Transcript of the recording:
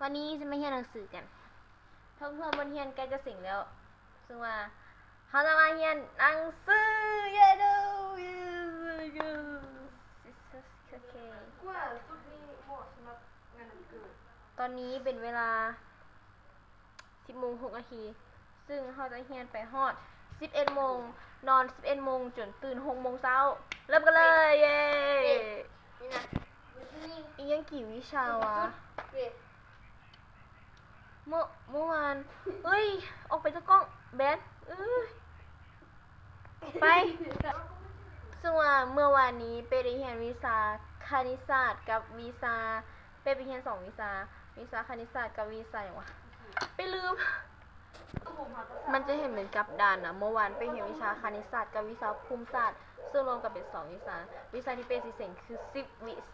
ຕອນນີ້ຈະມາຮຽນໜັງສືກັນ. ເພິ່ງເພິ່ງບົດຮຽນໃກ້ຈະເສັງແລ້ວ, ເຊິ່ງວ່າເຮົາຈະມາຮຽນໜັງສື. ເຢ້ ເດີ້ ເຢ້ ເຢ້ ໂອເຄ. ຕອນນີ້ເປັນເວລາສິບໂມງຫົກນາທີ, ເຊິ່ງເຮົາຈະຮຽນໄປຮອດສິບເອັດໂມງ, ນອນສິບເອັດໂມງ ຈົນຕື່ນຫົກໂມງເຊົ້າ. ເລີ່ມກັນເລີຍ. ເຢ້ ນີ້ນະ ອີ່ຫຍັງ ກີ່ວິຊາວະ? ເມື່ອ ເມື່ອວານ ເອີຍ ອອກໄປຈາກກ້ອງ ແບນ ເອີຍ ໄປ. ເຊິ່ງວ່າເມື່ອວານນີ້ເປ້ໄດ້ຮຽນວິຊາຄະນິດສາດກັບວິຊາ ເປ້ໄປຮຽນສອງວິຊາ, ວິຊາຄະນິດສາດກັບວິຊາຫຍັງວະ ໄປລືມ. ມັນຈະເຫັນເປັນກັບດ້ານນະ. ເມື່ອວານເປ້ຮຽນວິຊາຄະນິດສາດກັບວິຊາພູມສາດ, ເຊິ່ງລວມກັນເປັນສອງວິຊາ. ວິຊາທີ່ເປ້ຊິເສັງຄືສິບວິ